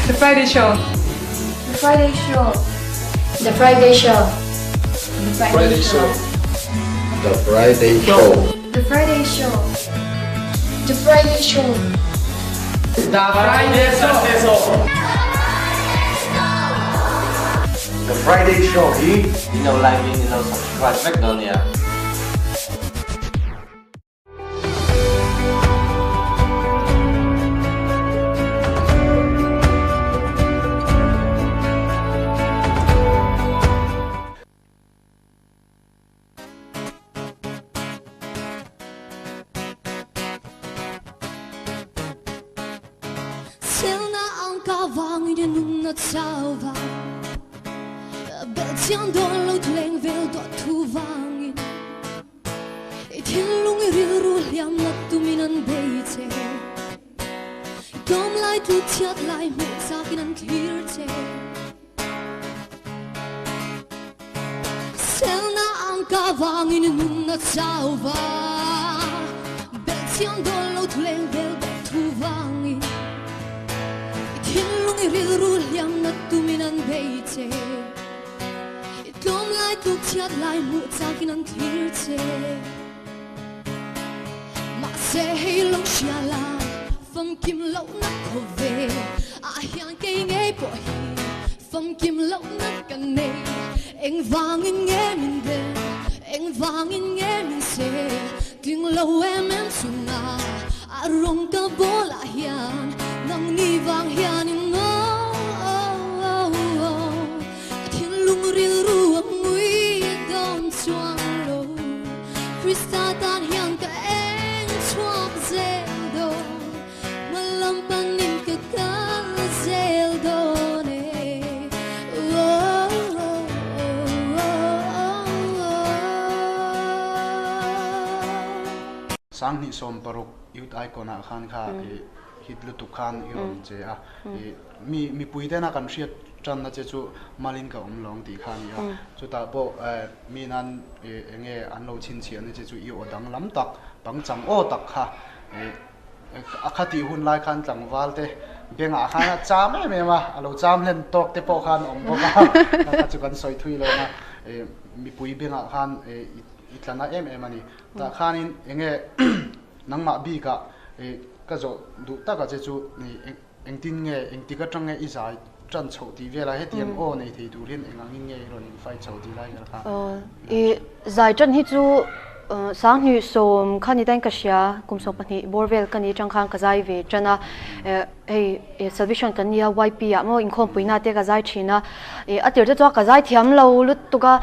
The Friday Show. The Friday Show. The Friday Show. The Friday Show. The Friday Show. The Friday Show. The Friday Show. The Friday Show. The Friday Show hi In lo like in in lo subscribe vek dawn nia. I thinlung i rilru hliam nat tumin an bei che. I tlawm lai tluk chhiat lai hmuh chakin an thlir che. Selna ang ka vangin i nun a chau va. Belhchian dawn lo thuleng vel dawt thu vangin. I thinlung i rilru hliam nat tumin an bei che. I tlawm lai tluk chhiat lai hmuh chakin an thlir che. Mahse hei lo hria la, famkim lohna khawvel ah hian kei ngei pawh hi famkim lohna ka nei. Engvangin nge min bel, engvangin nge min sel, tling lo em em chunga a rawng ka bawl ah hian nangni vang hianin oh oh oh oh. Ka thinlung rilru a ngui dawn chuang lo, Krista tan hian ka eng chhuak zel dawn, hma lam panin ka kal zel dawn e. 2016 Youth Icon ah khan kha i hit lutuk khan i rawn che a, i Mi mipui tena kan hriat tanna che chu malin ka awm lawng tih kha a ni a. Chutah pawh mi nan eng nge an lo chhinchhiahna che chu i aw danglam tak, pangchang aw tak kha a kha tih hun lai khan tlangval te bengah khan a cham em em a, a lo cham hlen tawk te pawh khan a awm bawk a, kha chu kan sawi thui lo na mipui bengah khan i tla na em em a ni. Tah khanin eng nge nangmah bikah ka zawh duh taka che chu Engtin nge, engtik atang nge i zai tan chhoh tih velah hetiang aw nei thei tur hian eng angin nge i rawn infight chhoh tih lai vel kha? I zai tan hi chu 2010 kha ni tain ka hria, kum 12 bawr vel ka ni atang khan ka zai ve tan a, hei Salvation kan nia YP ah maw inkhawmpuina te ka zai thin a, a tir te chuan ka zai thiam lo lutuk a,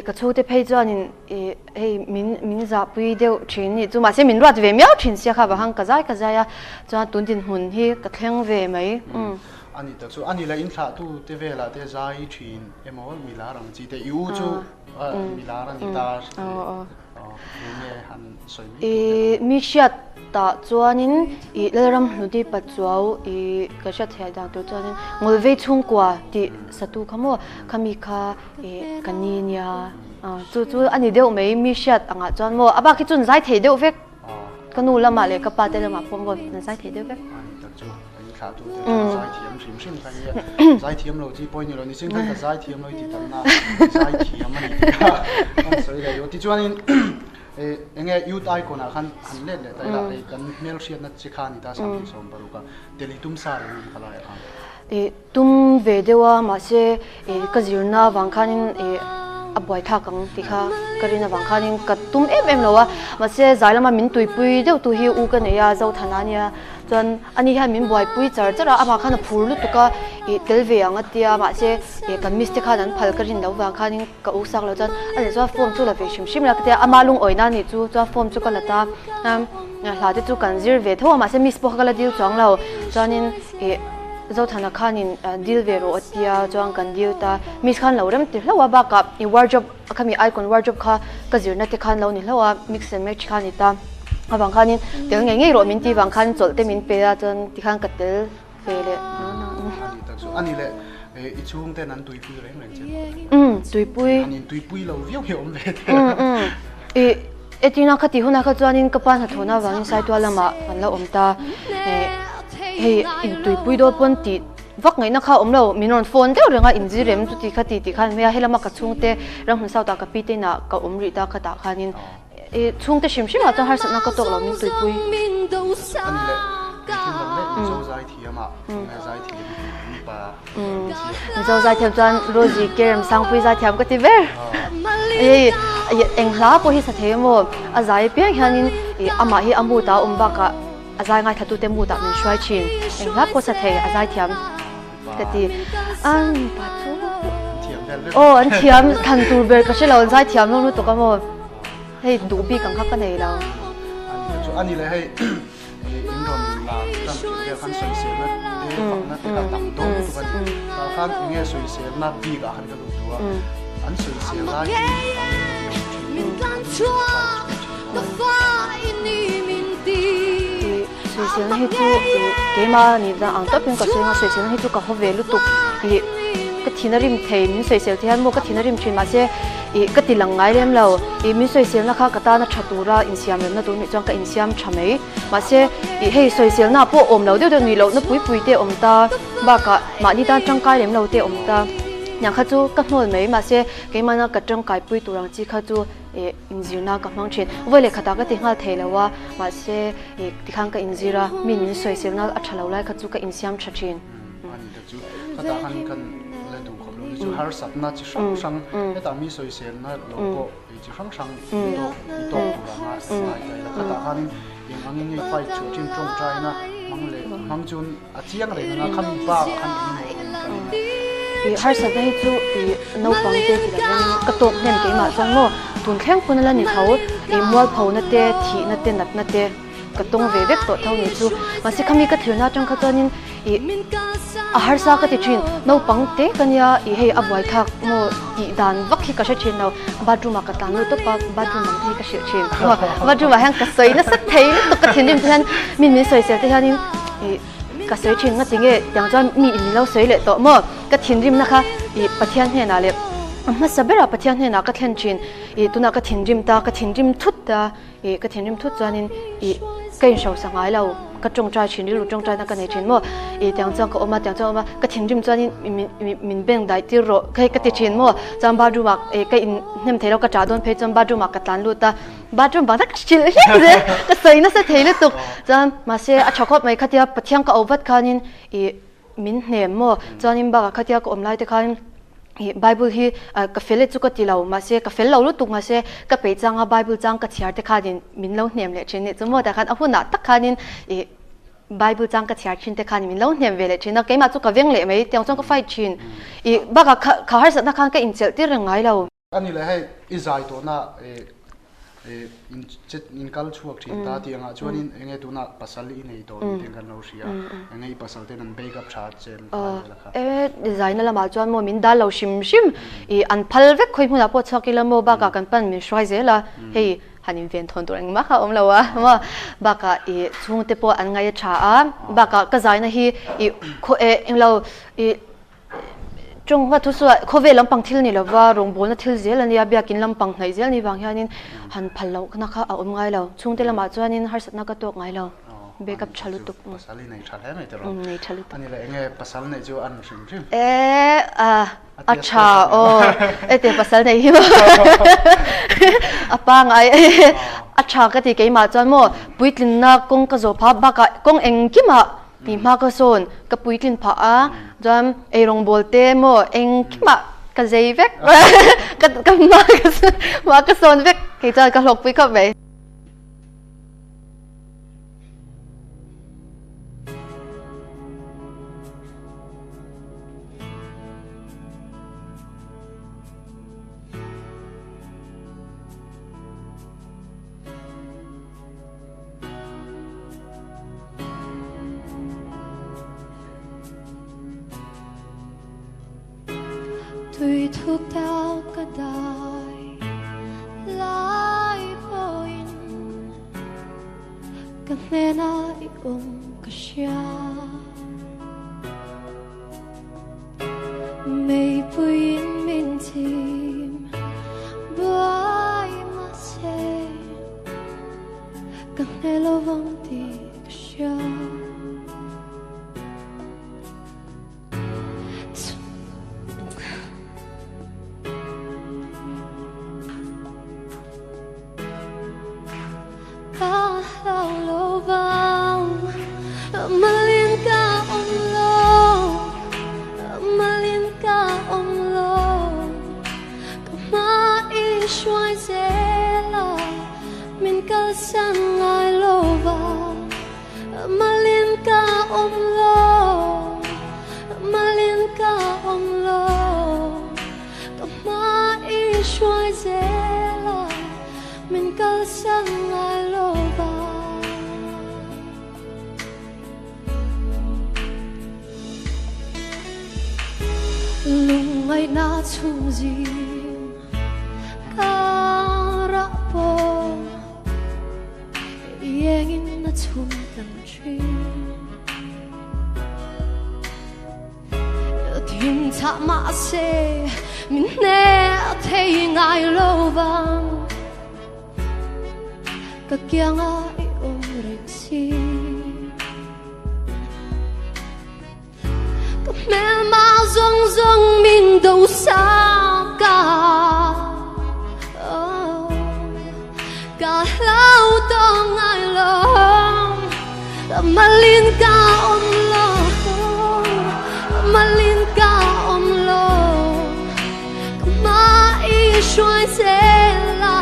ka chhungte phei chuanin I hei min min zahpui deuh thin nih chu mahse min ruat ve miau thin sia kha vang ka zai ka zai a chuan tun dinhmun hi ka thleng ve mai umm. Ani tak chu ani la inthlah tu te velah te zai thin emaw milar ang chi te i u chu milar a ni ta enge han sawi mai tur te I mi hriat tah chuanin i Lalram Hludi Pachuau i ka hriat theih dan tur chuanin Ngawlvei chhungkua tih satu kha maw khami kha i ka ni nia. Chu chu a ni deuh mai, mi hriat angah chuan maw a bak hi chu an zai thei deuh vek. Ka nu lamah leh ka pa te lamah pawh maw an zai thei deuh vek. Ani tak chu ka in thlah tu te chuan zai thiam hrim hrim kha nia. Zai thiam lo chi pawh i ni lo, nisin khan ka zai thiam lo i ti tam na, zai thiam a ni tih kha kan sawi leh lo. Tichuanin eng nge Youth Icon ah khan han let leh ta ila, hei kan hmelhriatna chi kha a ni ta 2016 a, Delhi tum sa reng ang kha laiah khan. Tum ve deuh a, mahse ka zirna avang khanin a buai thak ang tih kha ka rin avang khanin ka tum em em lo a, mahse zai lama min tuipui deuh tu hi u ka nei a, Zothana a nia, chuan ani hian min buaipui char char a, amah khan a phur lutuk a, tel ve ang a tia, mahse kan miss te khan an phal ka rin loh vang khanin ka u sak lo chuan a leh chuan form chu la ve hrim hrim la ka tia, ama lungawina a nih chu, chuan form chu ka la ta, hla te chu kan zir ve tho a, mahse miss pawh kha ka la dil chuang lo, chuanin. Zothana khanin deal ve rawh a tia chuan kan deal ta. Miss khan lo rem ti hlauh a, bakah i wardrobe khami icon wardrobe kha ka zirna te khan lo ni hlauh a, mix and match kha ni ta. Avang khanin tel ngei ngei rawh min ti vang khan chawlh te min pe a chuan tikhan ka tel ve leh na na. Ani tak chu ani leh i chhung ten an tuipui reng reng che. Umm tuipui. An in tuipui lo viau hi awm ve te. Umm umm i etina kha ti hunah kha chuanin ka pa hnathawhna avangin Saitual lamah kan la awm ta. Hei intuipui dawn pawn tih. vak ngaihna kha awm lo, min rawn phone deuh reng a, inzir em chuti kha ti tih khan mai a, helama ka chhungte ramhmun south ah ka pi te inah ka awm rih ta khatah khanin i chhungte hrim hrim ah chuan harsatna ka tawk lo min tuipui. Ani leh engtin dang daih Mizo zaithiam ah nge zaithiam i tih mipa Mizo zaithiam chuan Rosie Kerem Sangpui zaithiam ka ti ber. Hei eng hla pawh hi sa thei emaw a zai apiang hianin amah hi a mood ah a awm bakah a zai ngaithlatute mood ah min hruai thin. Eng hla pawh sa thei a zaithiam ka ti. A mipa chu aw an thiam thlan tur ber ka hre lo an zaithiam hlawm lutuk a maw. Hei duh bik ang kha ka nei lo. Ani leh hei in rawn lar tan tirh vel khan sawiselna te fakna te kha tam dawn lutuk a ni. Tah khan enge sawiselna bik ah khan ka lut duh a, an sawisel lai hi an awm thin Sawiselna hi chu keimah nih dan ang tawpin ka sawi ang a, sawiselna hi chu ka haw ve lutuk ih ka thin a rim thei min sawisel te hian maw ka thin a rim thin mahse Ih, ka ti lang ngai lem lo. Ih, min sawiselna kha ka tana tha tura insiam remna tur nih chuan ka insiam tha mai. Mahse, ih, hei sawiselna pawh awm lo deuh deuh nih lohna pui pui te awm ta bakah mahni tan tangkai lem lo te awm ta. Niang kha chu ka hnawl mai. Mahse, keimahna ka tangkai pui tur ang chi kha chu ih, inzirna ka hmang thin. Vawi leh khatah ka ti nghal thei lo a, mahse, ih, tikhan ka inzir a, mi min sawiselna a tha lo lai kha chu ka insiam tha thin. Ani te chu khatah khan kan la duh khawp lo ni chu harsatna chi hrang hrang hetah mi sawiselna lo pawh ei chi hrang hrang i tawk i tawk tur anga ngai ta ila khatah khanin eng angin nge fight chhuah thin tawngtaina hmang leh hmang chuan a chiang reng anga khami bak ah khan engemaw awm ka ring a. I harsatna hi chu i naupang te ti lo hian ka tawk hnem keimah chuan maw tun thleng pawn a la ni tho i mualphona te thihna te natna te. Ka tawng ve vek tawh tho ni chu. Mahse khami ka thirna atang kha chuanin ih a harsa ka ti thin. Naupang te ka nia ih hei a buai thlak maw tih dan vak hi ka hre thin lo. Bathroom ah ka tlan lut tawp a, bathroom ang te hi ka hrilh thin. Bathroom ah hian ka sawi nasa thei lutuk ka thinrim te hian mi min sawisel te hianin ih ka sawi thin nga tinge tiang chuan mi in min lo sawi leh tawh maw. Ka thinrimna kha ih Pathian hnenah leh a hmasa berah Pathian hnenah ka thlen thin. Ih tunah ka thinrim ta, ka thinrim thut ta. Ih ka thinrim thut chuanin ih ka inhrosa ngai lo, ka tawngtai thin rilru tawngtaina ka nei thin maw, ih tiang chuan ka awm a tiang chuan ka awm a, ka thinrim chuanin min min beng daih tir rawh hei ka ti thin maw, chuan bathroom ah ih ka in hnem thei lo ka tah dawn phei chuan bathroom ah ka tlan lut a, bathroom bang tak ka hrilh hlek zel ka sawi nasa thei lutuk, chuan mahse a tha khawp mai khatia Pathian ka auh vat khanin ih Min hnem maw? Chuanin bakah khatia ka awm lai te khan ih Bible hi ka fel e chu ka ti lo, mahse ka fel lo lutuk mahse ka peih changa Bible chang ka chhiar te khanin min lo hnem leh thin nih chu maw? Tah khan a hunah tak khanin ih Bible chang ka chhiar thin te khanin min lo hnem ve leh thin a, keimah chu ka veng leh mai tiang chuan ka fight thin. Ih bakah kha kha harsatna khan ka inchelh tir reng ngai lo. Ani leh hei i zai tawhna ih in chet in kal chhuak thin ta tih angah chuanin enge tunah pasal i nei tawh tih te kan lo hria enge i pasal ten an bake up tha che an phal vel a kha. E zaina lamah chuan maw min dal lo hrim hrim ih an phal vek khawi hmunah pawh chhuak ila maw bakah kan pan min hruai zel a hei han inven thawn tur engmah kha a awm lo a maw bakah ih chhungte pawh an ngaih a tha a bakah ka zaina hi ih khaw eh englo ih Tawng hma thu suah khawvel lampang thil ni lova rawngbawlna thil zel a nia, biakin lampang hnaih zel ni vang hianin han phal lohna kha a awm ngai lo. Chhungte lamah chuanin harsatna ka tawk ngai lo. Backup tha lutuk. Pasal i nei tha hle mai tiraw? Nei tha lutuk. Ani leh enge pasal neih chu an hrim hrim? E a tha aw e te pasal nei hi maw a pangai a tha ka ti keimah chuan maw puitlinna kawng ka zawh phah bakah kawng engkimah Tih hma ka sawn ka puitlin phah a, chuan eirawngbawl te maw engkimah ka zei vek ka ka hma hma ka sawn vek kei chuan ka hlawkpui khawp mai. Tui thuk tak ka dai lai pawhin ka hnenah i awm ka hria. Meipuiin min chim buai mahse ka hne lovang tih ka hria. Lungngaihna chhung zing karah pawh i engin a chhun tlang thin. Thim chah mahse min hneh thei ngai lo vang, ka kianga i awm reng si. Ka hmelma zawng zawng min do sak a, ka hlau tawh ngai lo, malin ka awm lo, malin ka awm lo, ka hma i hruai zel a,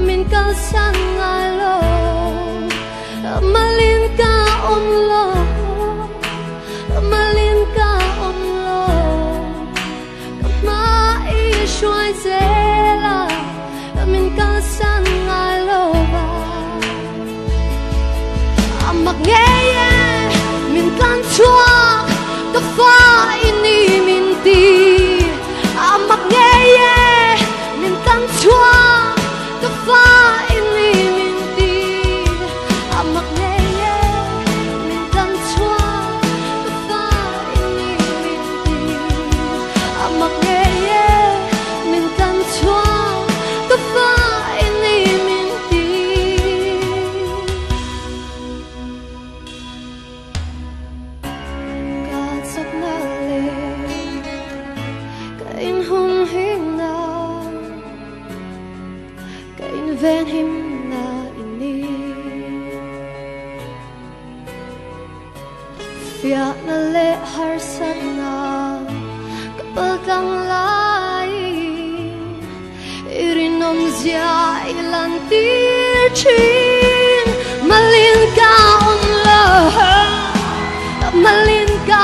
min kalsan ngai lo. Malin ka awm lo, malin ka awm lo, ka hma i hruai zel a, min kalsan ngai lo va. A mak ngei e, min tlan chhuak, ka fa i ni min ti. A mak ngei e, min tlan chhuak, ka fa i ni min ti. A mak ngei e, min tlan chhuak, ka fa i ni min ti. A mak ngei e, min tlan chhuak, ka fa i ni min ti. Ka chakna leh ka inhum himna, ka inven himna i ni. Fiahna leh harsatna ka paltlang laiin i rinawmzia i lantir thin. Malin ka awm lo, malin ka